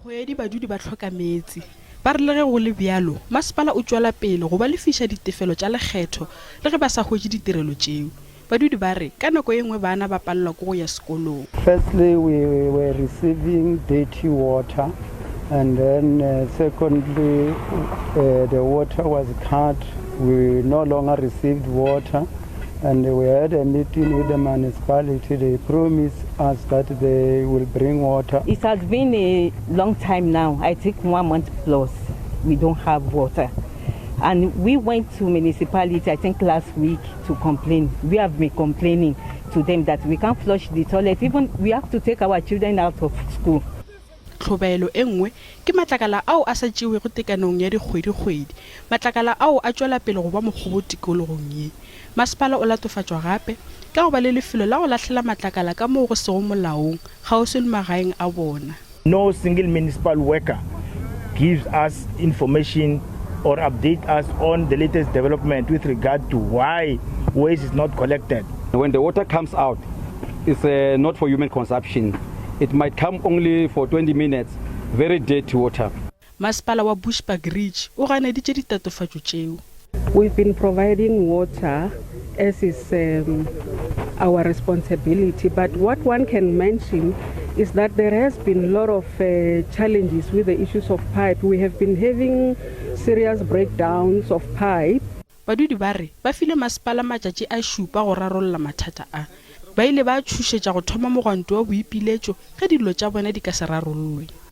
Kgwedi badudi ba hloka meetse. Ba re le ge go le bjalo, masepala o tšwela pele go ba lefiša ditefelo tša lekgetho le ge ba sa hwetše ditirelo tšeo. Badudi ba re ka nako ye nngwe bana ba palelwa ke go ya sekolong. Firstly we were receiving dirty water and then secondly the water was cut, we no longer received water and we had a meeting with the municipality, they promised us that they will bring water. It has been a long time now, I think one month plus, we don't have water. And we went to municipality, I think last week, to complain. We have been complaining to them that we can't flush the toilet. Even we have to take our children out of school. Tlhobaelo e nngwe ke matlakala ao a sa tšewego tekanong ya dikgwedikgwedi. Matlakala ao a tšwela pele go ba mokgobo tikologong ye. Masepala o latofatšwa gape ka go ba le lefelo la go lahlela matlakala ka moo go sego molaong kgauswi le magaeng a bona. No single municipal worker gives us information or update us on the latest development with regard to why waste is not collected. When the water comes out, it's uh, not for human consumption. It might come only for 20 minutes, very dirty water. Masepala wa Bushbuckridge o ganeditše ditatofatšo tšeo. We've been providing water as is um, our responsibility, but what one can mention is that there has been a lot of uh, challenges with the issues of pipe. We have been having serious breakdowns of pipe. Badudi ba re ba file masepala matšatši a šupa go rarolla mathata a. Ba ile ba tšhošetša go thoma mogwanto wa boipiletšo ge dillo tša bona di ka se rarollwe.